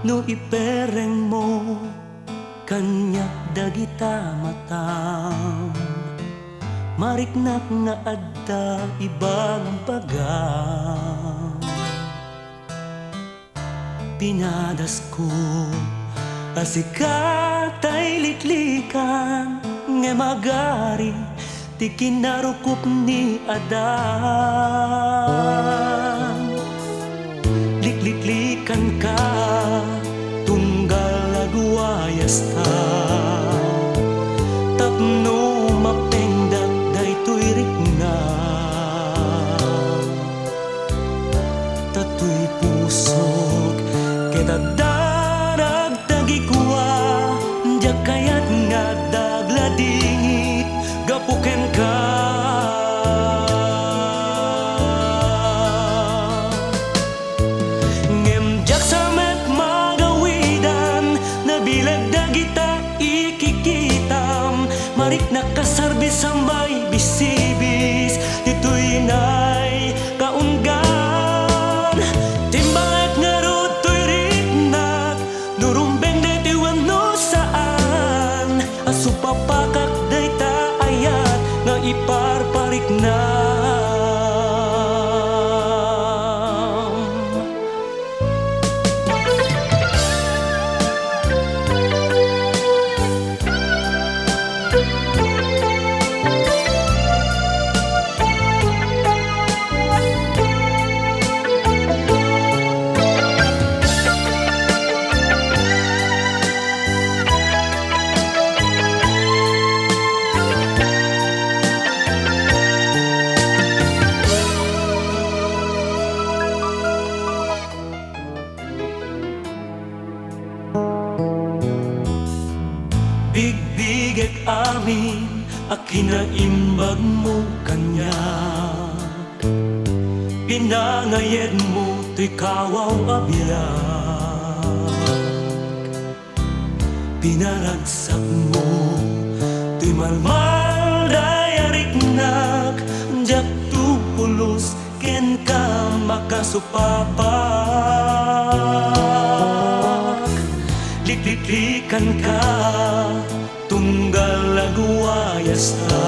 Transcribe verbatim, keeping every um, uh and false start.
No iperrengmo kaniak dagita matam, mariknak nga adda ibagbagam. Pinadasko a sika tay liklikan, ngem agari ti kinarukob ni Adan. Likliklikanka tunggal aguayasta tapno mapengdak daytoy riknak. Ta toy pusok ket adda nagtagikua, diak kayat nga dagladingit gapu kenka. Ngem diak sa met magawidan, nabileg dagita ikikitam, mariknak a sarbis a maibisibis, ditoy nay kaunggan. Timbangek ngarud toy riknak, no rumbeng daytoy wenno saan, a supapakak dayta ayat nga iparpariknam. Bigbigek amin a kinaimbagmo kaniak. Pinangayedmo toy kawaw a biag. Pinaragsakmo toy malmalday a riknak, diakto pulos kenka makasupapak. Likliklikanka tunggal aguayasta